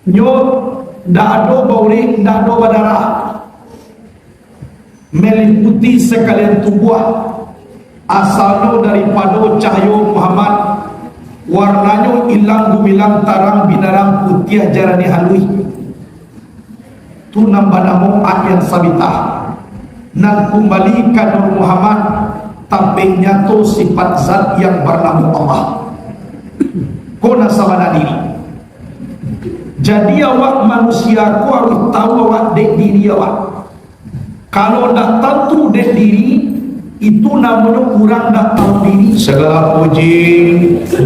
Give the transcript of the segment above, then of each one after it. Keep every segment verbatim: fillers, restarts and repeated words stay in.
Nyo ndak ado baulih, ndak ado badarah, meliputi sakalian tubuah, asalnyo daripado cahayo Muhammad, warnanyo ilang gumilang, tarang binarang, putiah jaranih haluih. Tu nan banamo Aryan Sabitah, nan kumbali ka Nur Muhammad, tapi nyato sifat zat yang banamo Allah. Ko nan sabana diri. Jadi, awak manusia ko harus tahu awak dek diri awak. Kalau ndak tantu dek diri, itu namonyo urang ndak tahu diri. Segala puji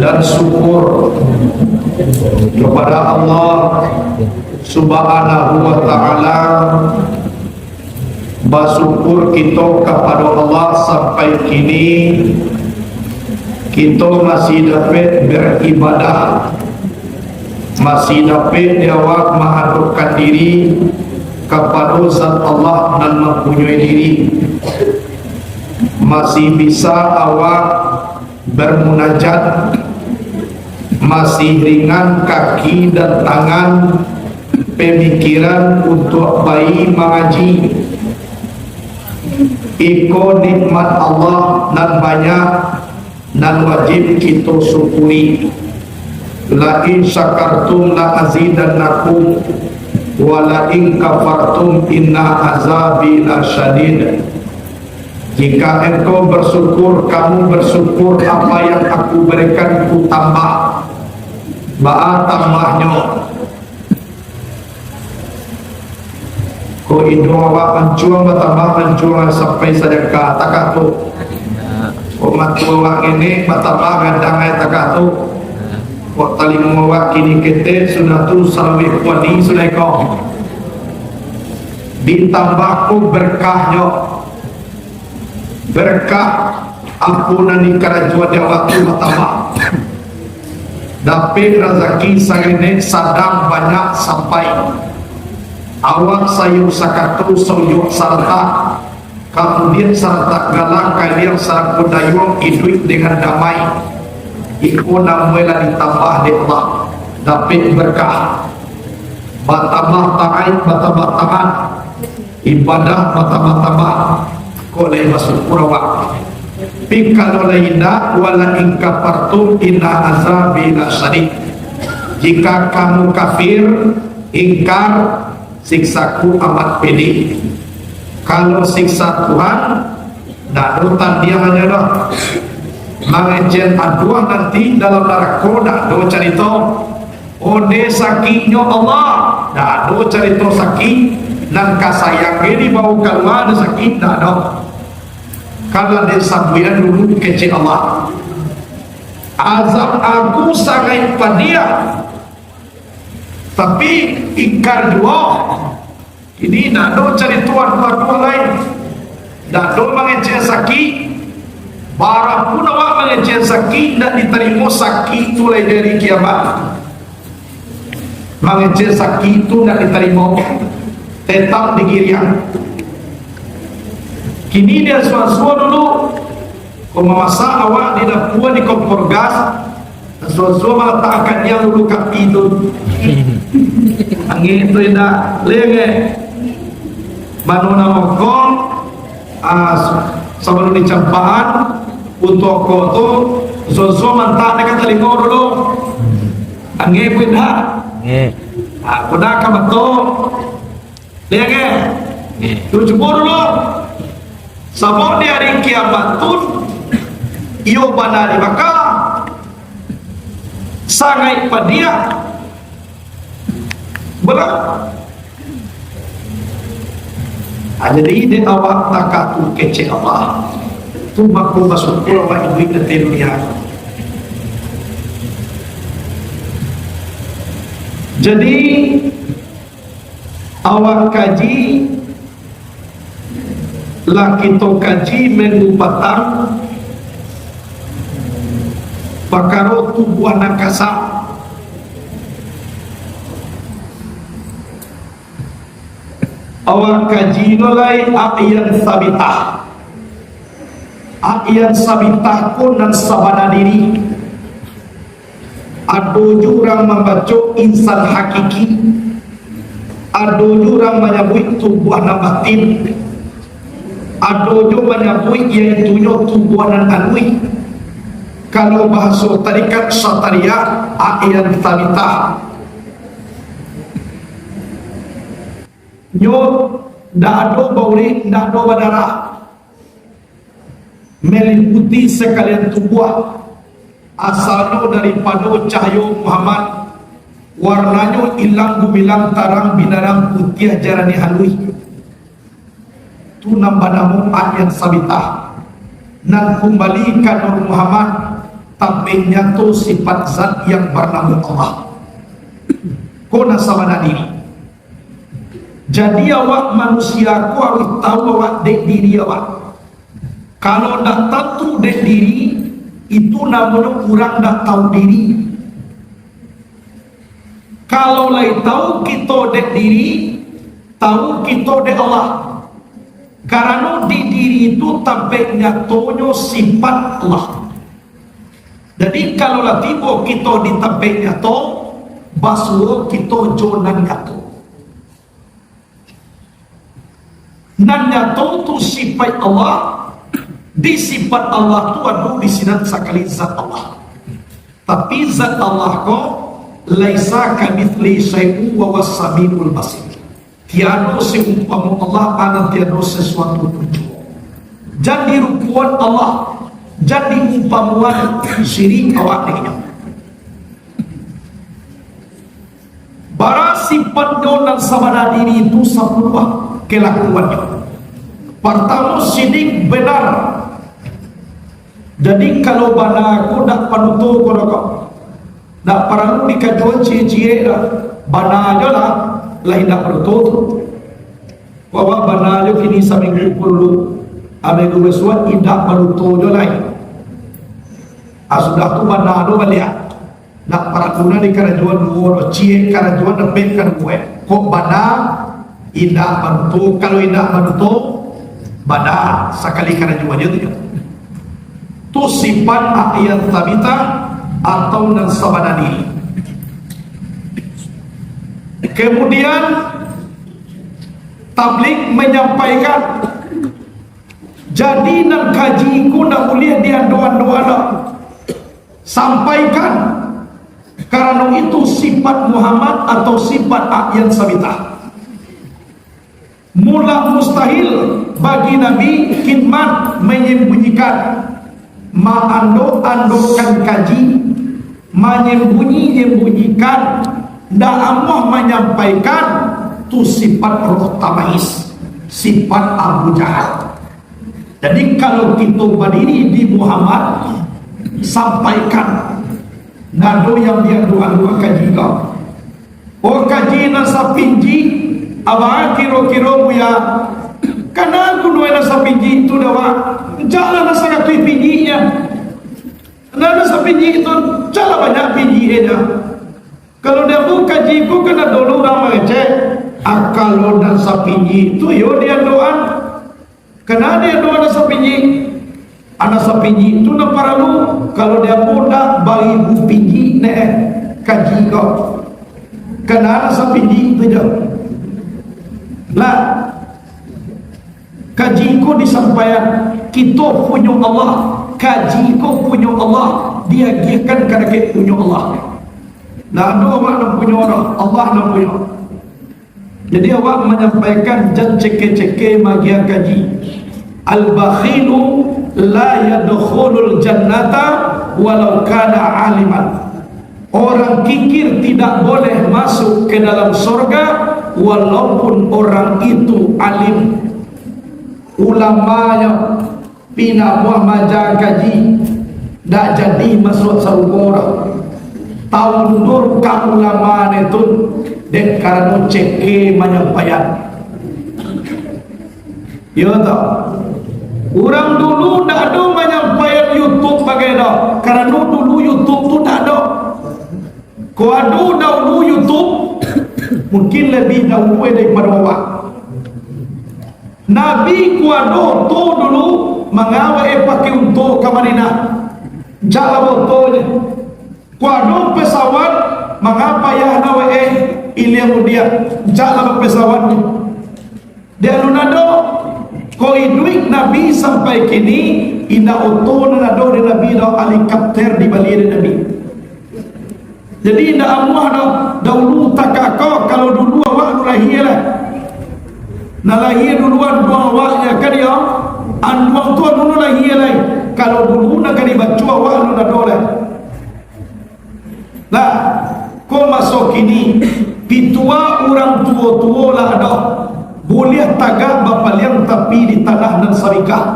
dan syukur kepada Allah Subhanahu wa Ta'ala. Basyukur kito kapado Allah, sampai kini kito masih dapek baribadah, masih dapek di awak maadokkan diri kapado Zat Allah nan mampunyoi diri, masih bisa awak bermunajat, masih ringan kaki dan tangan, pemikiran untuak pai mangaji. Iko nikmat Allah nan banyak, nan wajib kito syukuri. La in syakartum la azidannakum, wa la in kafartum inna azabi lasyadid. Jika engkau bersyukur, kamu bersyukur, apa yang Aku berikan, Ku tambah. Baa tambahnyo? Ko iduang awak mancuang batambah, mancuang sampai sajangka, takah tu. Ko mato awak ngenek batambah gadang, ai takah tu. Ko talingo awak kini ketek, sudah tu salaweh kuali sudah iko. Ditambah ko berkahnyo. Berkah apo nan dikarajoan di awak tu batambah. Dapek razaki sarenek sadang banyak sampai. Awak sayuik sakato sayuik saratak, kamudian saratak galah kaliang sarako dayuang iduik dengan damai. Iko namonyo lah ditambah dek Allah, dapek berkah. Batambah taat, batambah taat. Ibadah batambah-tambah, kok lai basyukur awak. Tapi kalau lai indak, wala in kafartum inna azabi lasyadid. Jika kamu kafir, ingkar, siksaku amat pedih. Kalau siksa Tuhan, ndak ado tandiangannyo doh. Mangecek aduah nanti dalam narako, ndak ado carito. Onde sakiknyo Allah, ndak ado carito sakik, nan ka sayang ge dibawo kalua, ado sakik, ndak ado. Kalau den sabuikan dulu kecek Allah. Azab Aku sangaik padiah, tapi ingkar juo. Kini ndak ado carito aduah-aduah lai. Ndak ado mangecek sakik. Barapun awak mangecek sakik, ndak ditarimo sakik tu lai di ari kiamat. Mangecek sakik tu ndak ditarimo. Tetap digiriang. Kini den suo-suo dulu. Ko mamasak awak di dapua, di kompor gas. Suo-suo malatakkan yang dulu kapi tu. Angek tu indak, lengeh. Mano namo ko, ah, sabalun dicampaan, untuak ko tu, suo-suo mantak dek ka talingo dulu. Angek ko indak? Angek. Ah, ko dak ka bato. Lengeh. Angek. Tu cubo dulu. Sabab di ari kiamat tu, iyo bana dibaka. Sangaik padiah. Berat. Ah, jadi, dek awak takah tu kecek Allah. Tu mako basyukur awak iduik di dunia. Jadi, awak kaji, lah kito kaji minggu patang, pakaro tubuah nan kasa. Awak kaji lo lai Aryan Sabitah. Aryan Sabitah ko nan sabana diri. Ado juo urang mambaco insan hakiki, ado juo urang manyabuik tubuah nan batin, ado juo manyabuik yaitunyo tubuah nan aluih. Kalau bahaso tarikat Syatariah, a'yan tsabitah. Nyo ndak ado baurek, ndak ado badarah, meliputi sakalian tubuah, asalnyo daripado cahayo Muhammad, warnanyo ilang gumilang tarang binarang putiah jaraniah aluih. Tu nan banamo a'yan tsabitah, nan kumbali ka Nur Muhammad, tapi nyato sifat zat yang banamo Allah. Ko nan sabana diri. Jadi, awak manusia ko harus tahu awak dek diri awak. Kalau ndak tantu dek diri, itu namonyo urang ndak tahu diri. Kalau lai tahu kito dek diri, tahu kito dek Allah. Karano di diri tu tampek nyatonyo sifat Allah. Jadi, kalau lah tibo kito di tampek nyato, basuo kito jo nan nyato. Nan nyato tu sifat Allah, di sifat Allah tu ado di sinan sakali zat Allah. Tapi zat Allah ko, "Laisa kamitslihi syai'un wa huwas samiul basir." Tiado seumpamo Allah, anan tiado sasuatu pun juo. Jan dirupoan Allah, jan diumpamoan, sirik awak denyo. Bara sipatnyo nan sabana diri tu sapuluah kalakuannyo. Partamo, sidik, bana. Jadi, kalau bana ko dak paduto ko doh ko. Dak paralu dikajuan ciek-ciek dah. Bana jo lah, lah indak paduto tu. Wah, bana jo kini saminggu ko dulu. Amai ko bisuak indak paduto jo lai. Ah, sudah tu bana tu baliak. Ndak paralu nan dikarajoan duo doh, ciek karajoan dapek kaduo. Kok bana indak manuto, kalau indak manuto, bana sakali karajoan jo tu. Tu sifat a'yan tsabitah atau nan sabana diri. Kemudian, tablig manyampaikan. Jadi, nan kaji ko ndak buliah diando-andoan doh. Sampaikan, karano itu sifat Muhammad atau sifat a'yan tsabitah. Mula mustahil bagi Nabi kitman manyambunyikan, maando-andokan kaji, manyambunyi-nyambunyikan, ndak amuah manyampaikan, tu sifat roh tamais, sifat Abu Jahal. Jadi, kalau kito badiri di Muhammad, sampaikan. Ndak ado yang diando-andoan kaji ko. Oh, kaji nan sapinjik, apo kiro-kiro, Buya? Kana guno nan sapinjik tu, dah, Wak? Caklah nan saratuih pinjiknyo. Nan, nan sapinjik tu, caklah banyak pinjiknyo. Kalau di ambo kaji ko, kan ado lo urang mangecek, ah, kalau nan sapinjik tu, yo diandoan. Kana diandoan nan sapinjik? Nan sapinjik tu nan paralu, kalau di ambo ndak baribu pinjik neh, kaji ko. Kana nan sapinjik tu jo. Lah, kaji ko disampaian, kito punyo Allah, kaji ko punyo Allah, diagiahkan ka dakek punyo Allah. Ndak ado awak nan punyo doh, Allah nan punyo. Jadi, awak manyampaikan, jan ceke-ceke maagiah kaji. "Al-bakhilu la yadkhulul jannata walau kana aliman." Orang kikir tidak boleh masuk ke dalam sorga, walaupun orang itu alim. Ulamanyo, pinamuah maaja kaji, ndak jadi masuak sarugo doh. Taundur ka ulama ne tu, dek karano ceke manyampaian. Iyo toh? Urang dulu ndak ado manyampaian YouTube bagai doh, karano dulu YouTube tu ndak ado. Kok ado dahulu YouTube, mungkin labiah dahulu daripado awak. Nabi kok ado oto dulu, manga awak pakai unto ka Madinah. Cak lah oto je. Ko ado pesawat, mangapa yah na wae, eh, ilia mudiak, jak lah bapesawat ni. Dek alun ado, ko iduik Nabi sampai kini, indak oto nan ado dek Nabi doh, helikopter dibali dek Nabi. Jadi indak amuah doh, dahulu takah ko, kalau dulu awak tu lahia lah. Nan lahia duluan anduang awaknyo, kan iyo? Anduang tu alun lahia lai. Kalau dulu nan ka dibaco awak alun ado lai. Lah, ko maso kini, pitua urang tuo-tuo lah ado, buliah tagak bapaliang tapi di tanah nan sarikah,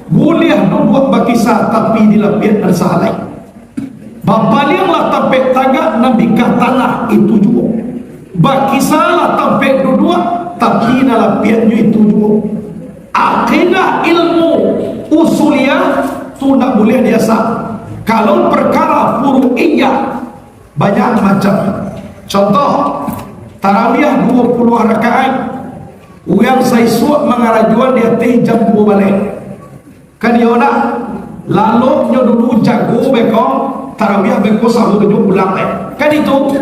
buliah duduak bakisa tapi di lapiak nan sahalai. Bapalianglah tampek tagak nan bikah tanah itu juo. Bakisalah tampek duduak, tapi nan lapiaknyo itu juo. Akidah ilmu usuliah tu ndak buliah diasak. Kalau perkara furu'iyah, banyak macam. Contoh, tarawiah duo puluah rakaat, urang saisuak mangarajoan di ateh jam duo baleh. Kan iyo nak, laloknyo dulu jago beko, tarawiah beko sahur jo pulang, eh. Kan itu,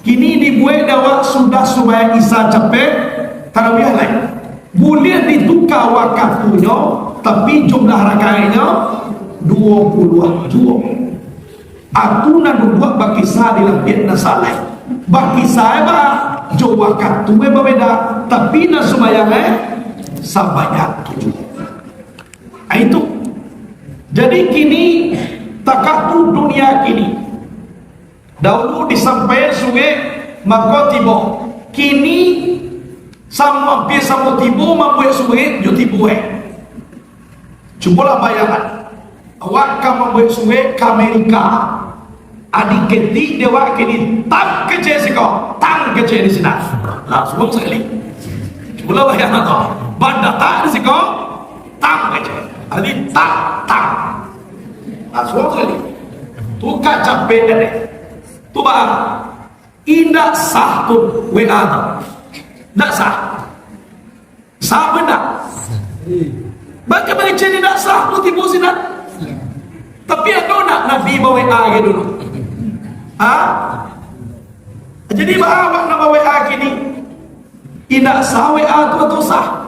kini dibuek dek awak sudah sumbayang Isya capek, tarawiah lai. Buliah dituka wakatunyo, tapi jumlah rakaatnyo duo puluah juo. Atu nan duduak bakisa di lapiak nan sahalai. Bakisa e ba, jo wakatu e babeda, tapi nan sumbayang e sabanyak tujuah. Ah, itu. Jadi kini, takah tu dunia kini. Dahulu disampaian suruik, mako tibo. Kini, samo, ampia samo tibo mambuek suruik, jo tibo e. Cubolah bayangkan, awak ka mambuek suruik ka Amerika, adi ketik dek awak kini, tang kecek siko, tang kecek di sinan. Langsuang sakali. Cubolah bayangkan tu, banda tang di siko, tang kecek. Adi tang, tang. Langsuang sakali. Tu ka capek dek. Tu ba, indak sah tu W A tu. Indak sah. Sah apo indak? Baa mangecek indak sah, tu tibo sinan. Tapi ado ndak Nabi ba-W A ke dulu? Ha? Jadi baa awak nan ba-W A kini? Indak sah W A tu atau sah?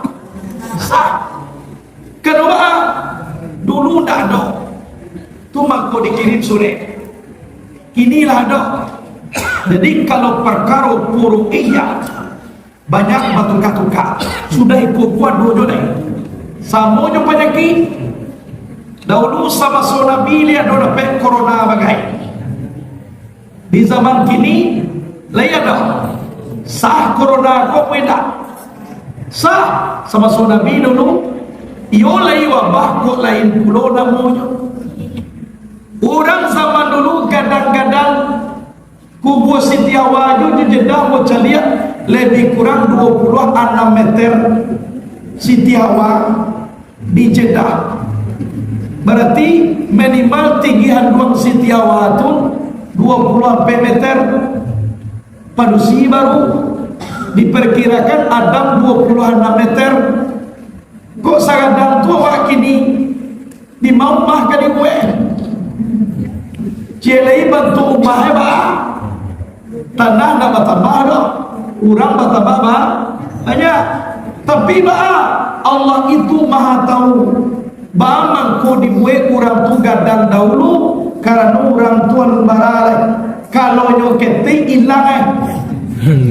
Sah. Karano baa? Dulu ndak ado. Tu mangko dikirim surek. Kini lah ado. Jadi kalau parkaro furu'iyah, banyak batuka-tuka. Sudah iko kuat duo jo dai. Samo jo panyakik. Dahulu samaso Nabi lai ado dapek corona bagai. Di zaman kini, lai ado. Sah corona ko apo indak? Sah. Samaso Nabi dulu, iyo lai wabah ko lain pulo namonyo. Urang zaman dulu gadang-gadang Kubua Siti Hawa jo, jo Jeddah bacaliak, labiah kurang duo puluah anam meter Siti Hawa di Jeddah. Bararti minimal tinggi anduang Siti Hawa tu duo puluah ampek meter. Padusi baru diperkirakan Adam duo puluah anam meter. Kok sagadang tu awak kini? Di ma umah ka dibuek? Ciek lai bantuak umah e baa? Tanah ndak batambah doh, urang batambah ba-, banyak. Tapi baa? Allah itu Maha Tahu. Baa mangko dibuek urang tu gadang dahulu? Karano urang tu alun bara lai. Kalau nyo ketek, ilang eh.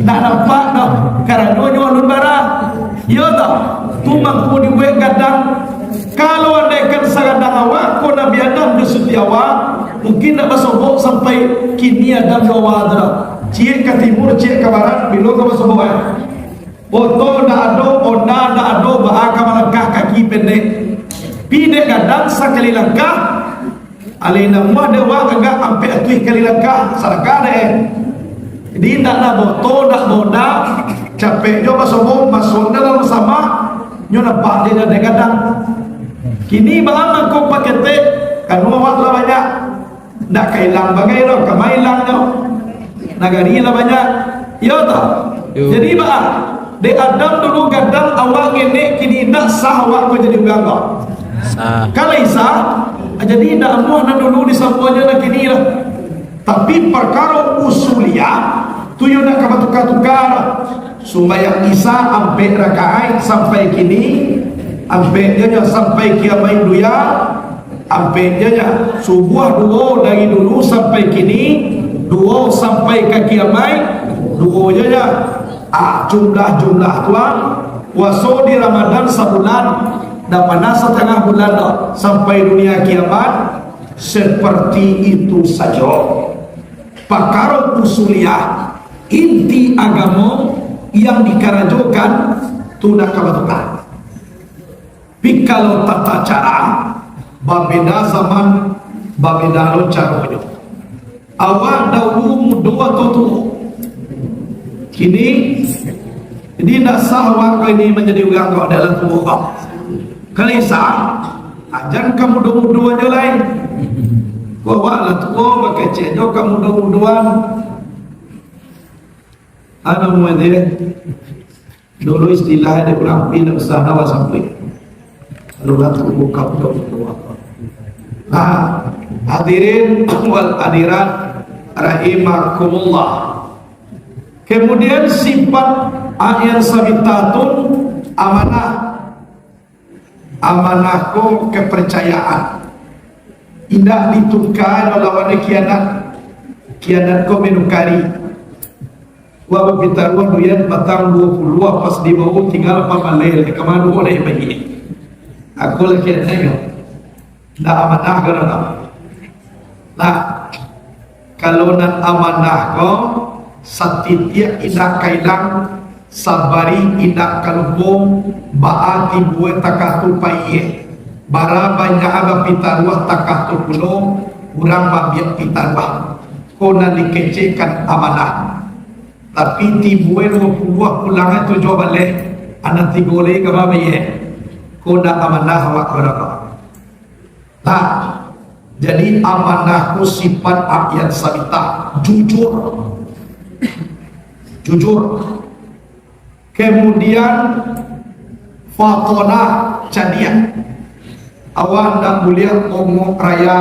Ndak nampak doh, karano nyo alun bara. Iyo toh? Tu mangko dibuek gadang. Kalau andaikan sagadang awak ko Nabi Adam jo Siti Hawa, mungkin ndak basobok sampai kini Adam jo Hawa tu doh. Ciek ka timur, ciek ka barat, bilo ka basobok eh. Oto ndak ado, onda ndak ado, baa ka malangkah kaki pendek. Pi dek gadang sakali langkah, Alih namuah dek awak agak ampek atuih kali langkah, sadakah dek. Jadi, indak lah boto, indak bonda, capek jo basobok, masuak dalam samak, nyo nampak dek gadang. Kini baa mangko paketek, kanu awak lah banyak. Ndak ka ilang bagai doh, ka ma ilangnyo. Nagari lah banyak. Iyo toh? Yo. Jadi, baa? Dek Adam dulu gadang, awak ngenek, kini indak, sah awak ko jadi urang ko? Sah. Kalau sah, jadi indak amuah nan dulu disambuangnyo nan kini lah. Tapi parkaro usuliah, tu yo ndak ka batuka-tuka. Sumbayang Isya ampek rakaat sampai kini, ampek jo nyo sampai kiamat dunia, ampek jo nyo subuah duo dari dulu sampai kini, duo sampai ka kiamat, duo jo nyo. Ah, jumlah-jumlah tu, ah, puaso di Ramadan sabulan, dak panah satangah bulan doh, sampai dunia kiamat, seperti itu sajo. Pakaro usuliah, inti agamo yang dikarajokan, tu ndak ka batuka. Tapi kalau tata cara, babeda zaman, babeda lo caronyo. Awak daulu mudo atau tuo? Kini, jadi ndak sah awak ko ini manjadi urang ko adalah tuo ko. Kalau sah, ajan ka mudo-mudo ajo lai. Ko awak lah tuo, bakecek jo ka mudo-mudoan. Anu mudo. Dulu istilah di urang pi ndak usah nawa sampai. Lalu batu buka buka buka apa. Nah, hadirin wal hadirat rahimakumullah. Kemudian sifat ayat sabitatun amanah. Amanah ko kepercayaan. Indak dituka lawan khianat. Khianat ko manukari. Wah, bapitaruah duit patang duo puluah, pas dibawa tinggal pamaleh, ka ma duo lai bagi. Aku lah khianat yo. Ndak amanah ko dah. Nah, kalau nan amanah ko, satitiak indak ka ilang, sabari indak ka lupo, baa tibo takah tu paieh, bara banyak bapitaruah takah tu pulo, urang maambiak pitaruah. Ko nan dikecekkan amanah. Tapi tibo duo puluah pulang tujuah baleh, anak tigo lai ka baieh. Ko ndak amanah awak barapa. Nah, jadi amanah ko sifat ayat sabitah, jujur. Jujur. Kemudian, fatonah, cadiak. Awak ndak buliah ongok raya.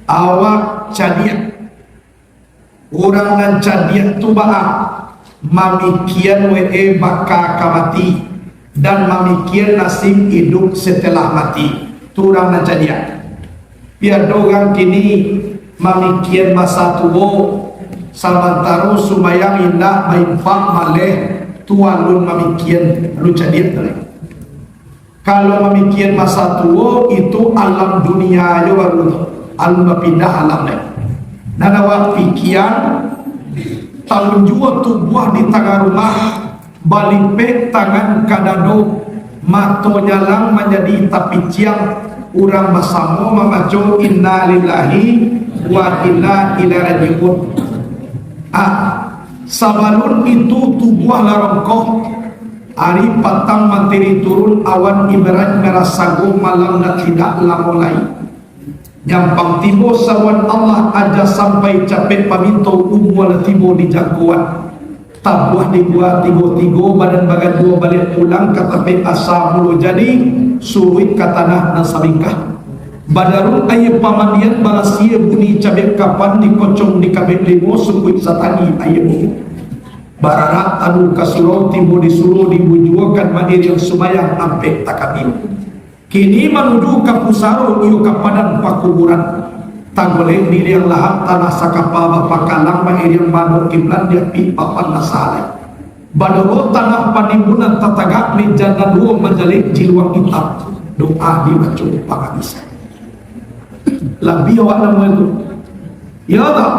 Awak cadiak. Urang nan cadiak tu baa, mamikian we baka ka mati, dan mamikian nasib iduik setelah mati. Tu urang nan cadiak. Pi ado urang kini mamikian masa tuo, samantaro sumbayang indak, bainfak maleh, tu alun mamikian, alun cadiak tu lai. Kalau mamikian masa tuo, itu alam dunia jo baru tu, alun bapindah alam lai. Nan awak pikian, talunjua tubuah di tangah rumah, balipek tangan ka dado, mato jalang manjadi tapiciang, urang basamo mambaco innalillahi wa inna ilaihi raji'un. Ah, sabalun itu tubuah lah rongkoh, ari patang materi turun, awan ibaraik merah sago, malam nan indak lamo lai. Nyampang tibo saruan Allah, aja sampai capek paminto, umua lah tibo di jangkoan. Tabuah di gua tigo-tigo, badan baganjua baliak pulang ka tapek asa mulo jadi, suruik ka tanah nan sabingkah. Badarun aia pamandian, balasia bunyi cabiak kapan, dikocong dikabek limo, sukuik satangih aia bubuak. Bararak tanu ka surau, tibo di surau dibujuakan, mairiang sumbayang ampek takabia. Kini manuju ka pusaro, iyo ka padang pakuburan. Tagolek di liang lahat, tanah sakapa bapakalang, mairiang manok kiblat, diapik papan nan sahalai. Badoro tanah panimbunan, tatagak meja nan duo, manjalek jiluang itam, doa dibaco pangabisan. Labiah awak namuan tu. Ya tak?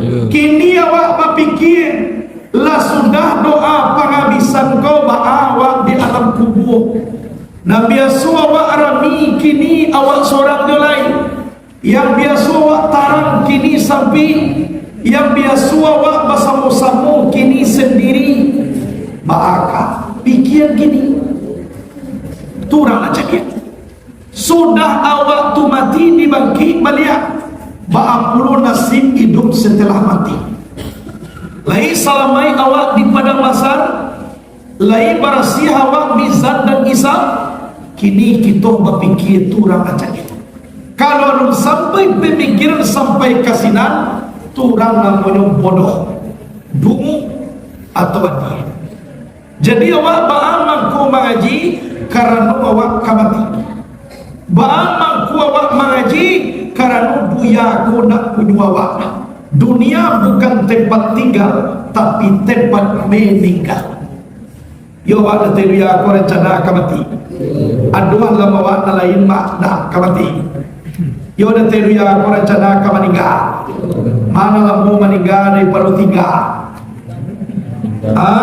Ya. Kini awak bapikia, lah sudah doa pangabisan ko, baa awak di alam kubua. Nan biaso awak rami, kini awak sorang jo lai. Yang biaso awak tarang, kini sampi. Yang biaso awak basamo-samo, kini sandiri. Baa ka pikia kini? Tu urang nan cadiak. Sudah awak tu mati, dibangkik baliak, baa pulo nasib iduik setelah mati? Lai salamaik awak di padang mahsyar? Lai barasiah awak mizan dan hisab? Kini kito bapikia tu urang nan cadiak. Kalau alun sampai pamikiran sampai ka sinan, tu urang namonyo bodoh, dungu, atau adia. Jadi awak baa mangko mangaji, karano awak ka mati. Baa mangko awak mangaji, karano dunia ko nak punyo awak. Dunia bukan tempat tinggal, tapi tempat meninggal. Yo, awak datang dunia ko rancana ka mati. Aduah, lah awak nan lain mah dah ka mati. Yo, datang dunia ko rancana ka maningga. Mano lamo maningga daripado tingga? Ha?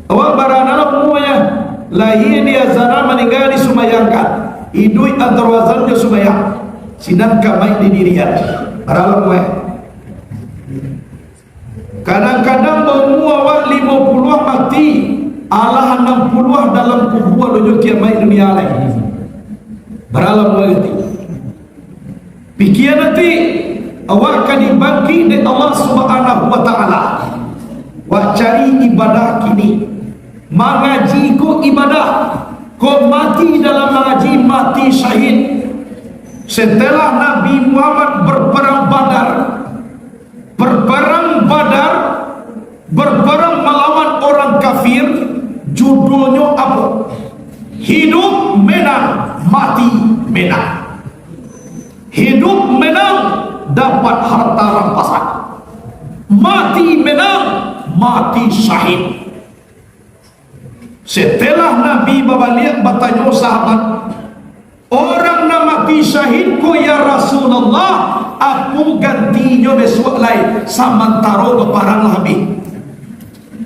Awak bara nan lah umuanyo? Lahia di azan, maningga di sumayangkan. Iduik antaro azan jo sumayang. Sinan ka maik di dirian. Bara umua? Kadang-kadang baumua awak limo puluah mati, alah anam puluah dalam kubua, doh jo kiamaik dunia lai. Bara umua gati? Pikia nanti, awak ka dibangkik dek Allah Subhanahu wa Ta'ala. Wak cari ibadah kini. Mangaji ko ibadah. Ko mati dalam mangaji, mati syahid. Setelah Nabi Muhammad berperang Badar, Berperang Badar, berperang malawan orang kafir, judulnyo apo? Hidup menang, mati menang. Hidup menang, dapat harta rampasan. Mati menang, mati syahid. Setelah Nabi babaliak, batanyo sahabat, "Urang nan mati syahid ko, ya Rasulullah, apo gantinyo bisuak lai, samantaro baparang lah abih?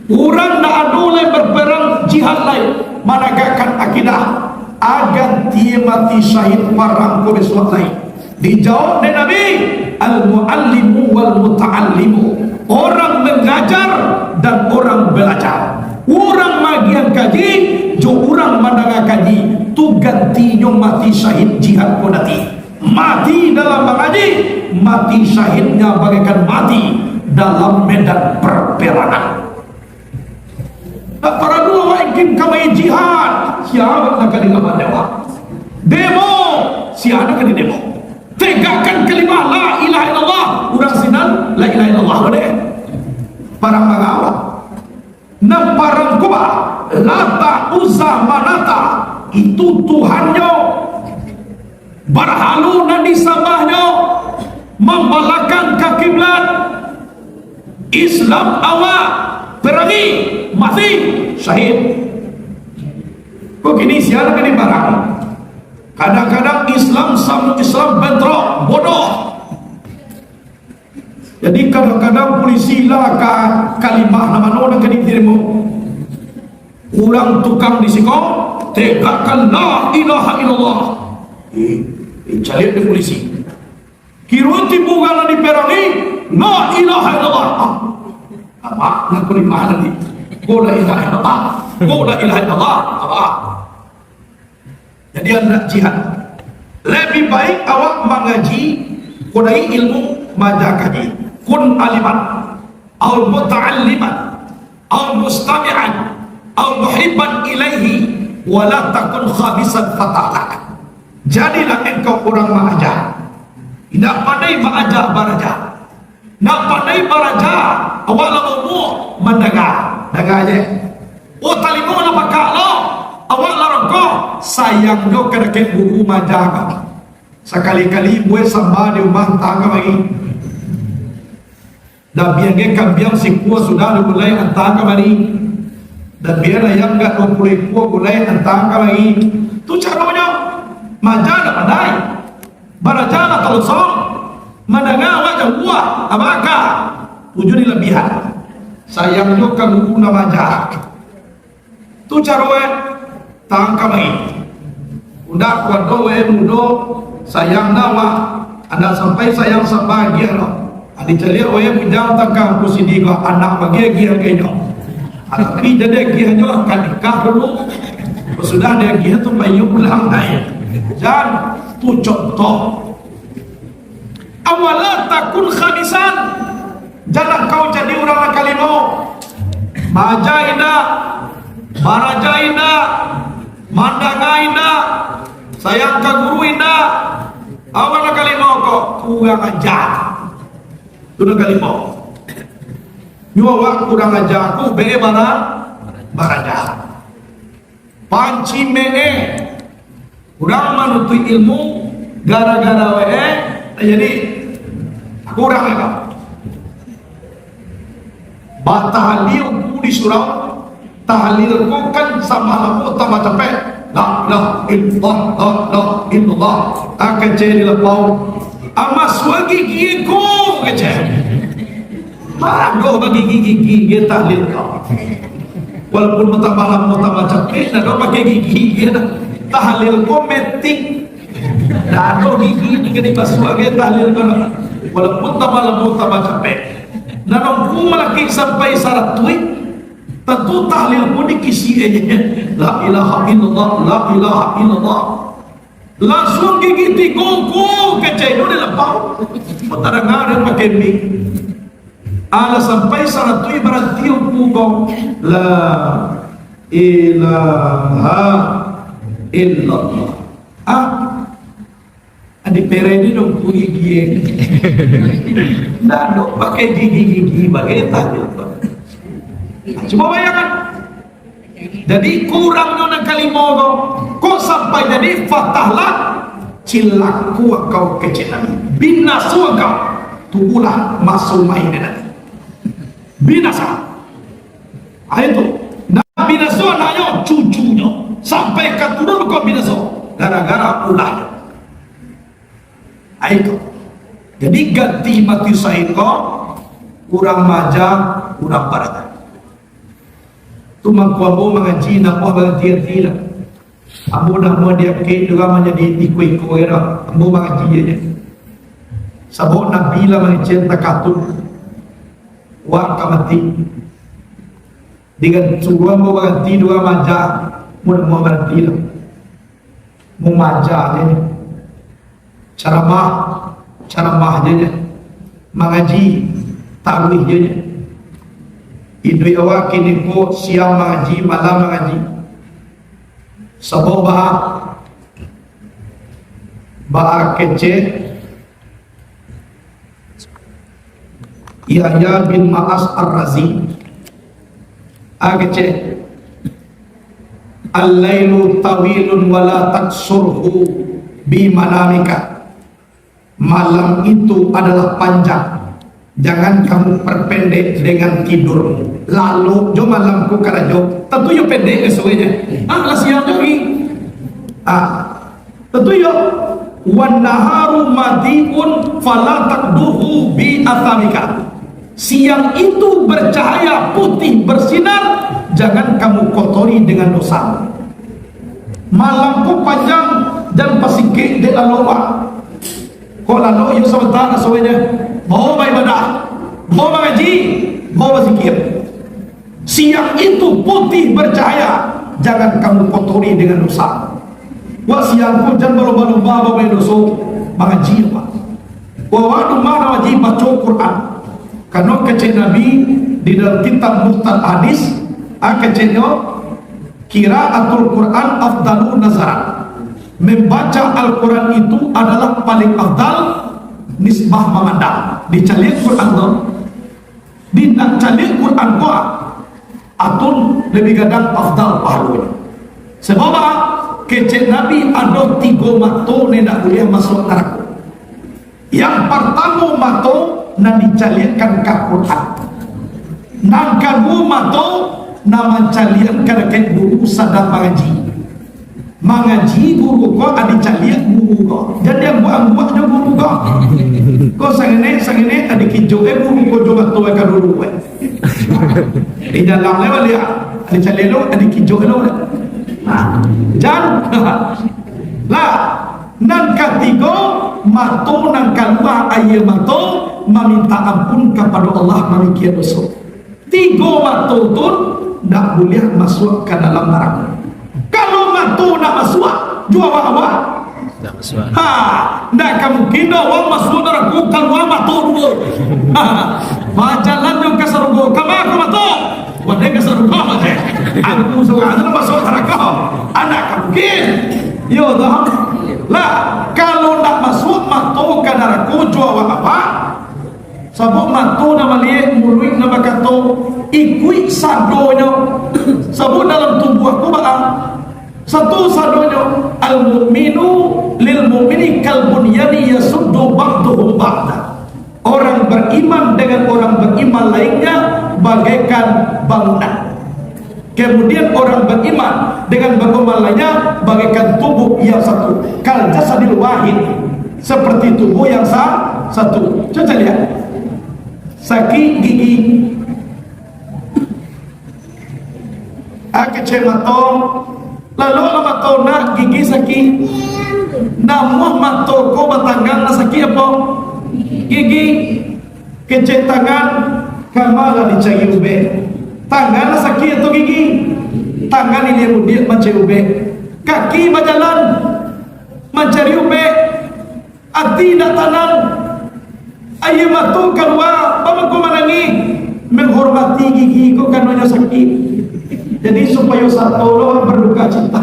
Urang ndak ado lai baparang jihad lai, managakkan akidah, a ganti mati syahid parang ko bisuak lai?" Dijawab dek Nabi, "Al-muallimu wal muta'allimu." Orang mengajar dan orang belajar. Urang magiah kaji, jo urang mandanga kaji, tu gantinyo mati syahid jihad ko nanti. Mati dalam mangaji, mati syahidnya bagaikan mati dalam medan perperangan. Ndak paralu awak ingin ka main jihad. Sia nan ka dingga awak? Demo. Sia nan ka didemo? Tegakkan kalimah la ilaha illallah. Urang sinan la ilaha illallah, deh. Parang mangawak. Nan parang ko ba, Lata, Uzza, Manata. Itu Tuhannyo. Barhalo nan disambahnyo mambalakang ka kiblat. Islam awak perangi, mati, syahid. Kok kini sia nan ka diparangi? Kadang-kadang Islam samo Islam bentrok, bodoh. Jadi kadang-kadang pulisi lah ka kalimah nan mano nan ka ditarimo. Urang tukang di siko, "Tegakkan la ilaha illallah." Eh, eh, caliak dek pulisi. Kiro tibo urang nan diperangi, "La ilaha illallah." Ah, apak, nan kalimah tadi? Ko la ilaha illallah. Ko la ilaha illallah. Apak. Jadi, andak jihad. Lebih baik awak mangaji, kudai ilmu, maja kaji. Kun aliman, au muta'alliman, au mustami'an, au muhibban ilaihi, wala takun khabisan fatalak. Jadilah engkau urang maaja. Indak pandai maaja, baraja. Nak pandai baraja, awak lah baumua, mandanga, danga je. Oh, talingo lah pakak lo, awak lah rongkoh, sayangnyo ka dakek guru maja ka. Sakali-kali buek samba di rumah, anta kamari. Dabiang ge kambiang sikua sudah digulai, anta kamari. Dabiang ayam agak duo puluah ikua gulai, anta kamari. Tu caronyo, maja ndak pandai. Baraja lah talosong, mandanga awak jauah, abaka, tujuah di labihan. Sayangnyo ka guru nan maaja. Tu caro, eh, tangka mai. Undak kuado, eh, mudo, sayang dah awak. Andak sampai sayang sabagian lo. Adi caliak, eh, bujang tangka ku sidi ko, anak bagi agiah ka inyo. Ah, tapi jadi agiahnyo ka nikah dulu. Sudah diagiah tu, payi pulang, ai. Jan, tu contoh. Awala takun khamisan. Janlah kau jadi urang nan kalimo. Maaja indak, baraja indak, mandanga indak. Sayang ka guru indak. Awan nan kalimo ko, kurang aja. Tu nan kalimo. Nyo awak kurang aja, aku be bara-, baraja. Panci meeh. Urang manuntuik ilmu gara-gara we, jadi kurang aja. Batahlil ku di surau, tahlil ko kan samalam ko tambah capek. La ilaha illallah, la ilaha illallah. Ah, kecek di lapau. Amas wa gigi ko, kecek. Mano bagigi-gigi, dia tahlil ko. Walaupun tambah lamo, tambah capek, ndak ado pakai gigi, dia tahlil ko metik. Ndak ado gigi, dia kena masuk lagi tahlil ko. Walaupun tambah lamo, tambah capek. Nan nungku malakik sampai saratuih, tantu tahlil pun dikisi aja. La ilaha illallah, la ilaha illallah. Langsung gigi tigo ko kecek tu di lapau. Kok tadanga dek pakai mik. Alah sampai saratuih baranti ungku ko. La ilaha illallah. Ah, Adi Pere ni dong kuih gie. Ndak dong pakai gigi-gigi bagai tadi. Cuba bayangkan. Jadi kurangnyo nan kalimo ko, kok sampai jadi fatahlah, cilaku angkau kecek Nabi. Binaso angkau, tubuhlah maso main nanti. Binasa. Ah, itu. Nah, binaso anaknyo, cucunyo. Sampai ka turun ko binaso. Gara-gara ulahnyo. Ai tu. Jadi ganti mati sain ko, urang maja, urang parata. Tu mangko ambo mangaji, ndak namuah baganti-ganti lah. Ambo ndak namuah diakek tu kan manjadi iko-iko je dah. Ambo mangaji je. Sabab Nabi lah mangecek takatun. Wak ka mati. Dengan suruah ambo baganti tu kan maja, ambo ndak namuah baganti lah. Mamaja je. Caramah, caramah je, je. Mangaji, taruih je, je. Iduik awak kini ko siang mangaji, malam mangaji. Sabab ba-, ba kecek Yahya bin Ma'as Ar-Razi. Ah, kecek. "Al-lailu tawilun wa la taksurhu bi manamika." Malam itu adalah panjang. Jangan kamu perpendek dengan tidurmu. Lalok jo malam ko karajo. Tantu yo pendek esokanyo. Ah, lah siang jo hari. Ah, Tantu iyo, "Wan naharu madi'un fala takduhu bi athamika." Siang itu bercahaya putih bersinar, jangan kamu kotori dengan dosa. Malam ko panjang, jan pasikik dek lalok. Kok lalok iyo sabanta asoinyo, bawa baibadah, bawa mangaji, bawa bazikir. Siang itu putih bercahaya, jangan kamu kotori dengan dosa. Wak siang ko jan balomba-lomba babae doso, mangaji, Pak. Wak, wak di rumah mangaji, baco Quran. Karano kecek Nabi di dalam kitab Mukhtasar Hadis, ah, keceknyo, "Qiraatul Quran afdalu nazaran." Membaca Al-Quran itu adalah paling afdal nisbah mamandang. Dicaliak Quran tu, Di nan caliak Quran ko, atun labiah gadang afdal pahalonyo. Sabab kecek Nabi ado tigo mato nan indak buliah masuak narako. Yang partamo mato nan dicaliakkan ka Quran. Nan kaduo mato nan mancaliakkan ka guru sadang mangaji. Mangaji guru ko, adi caliak guru ko. Jan diangguak-angguak jo guru ko. Ko sangenek, sangenek, adi kijok e guru ko jo mato e ka guru ko. Di dalam le baliak, adi caliak lo, adi kijok lo. Nah, jan. Lah, nan katigo, mato nan kalua aia mato, maminta ampun kapado Allah, mamikia doso. Tigo mato tu ndak buliah masuak ka dalam narako. Kalau mato ndak masuak, jo awak-awak? Ndak masuak. Ha, ndak ka mungkin doh awak masuak narako kalua mato duo. Ha, bajalan jo ka sarugo, ka ma ka mato? Wadai ka sarugo je. Aku surang tu masuak narako. Ndak ka mungkin. Yo, doh. Lah, kalau nak masuak mato ka narako jo awak-awak, sabab mato nan maliek, muluik nan bakato, ikuik sadonyo, sabab dalam tubuah ko baa? Sato sadonyo, al-mu'minu lil-mu'mini kal-bunyani yasuddu ba'duhum ba'da. Orang beriman dengan orang beriman lainnya bagaikan bangunan. Kemudian orang beriman dengan beriman lainnya bagaikan tubuh yang satu. Kal jasadil wahid. Seperti tubuh yang sa-, satu. Cuba lihat. Sakik gigi. Ah, kecek mato. Lalu lah mato nak gigi sakik. Namuah mato ko batanggang nak sakik apo? Gigi. Kecek tangan, kama lah dicari ubek. Tangan lah sakik atau gigi? Tangan ini yang udiak mancari ubek. Kaki bajalan, mancari ubek. Ati indak tanang. Aia mato kalua, bamangko manangih. Manghormati gigi ko kanonyo sakik. Jadi, supayo sato lo berduka cita,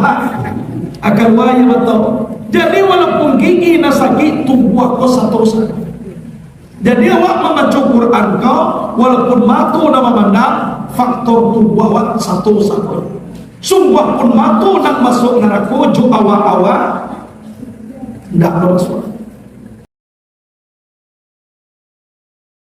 ah, kalua aia mato. Jadi, walaupun gigi nan sakik, tubuah ko sato sajo. Jadi, awak mambaco Quran ko, walaupun mato nan mamandang, faktor tubuah awak sato sajo. Sungguahpun mato nan masuak narako jo awak-awak, ndak masuak.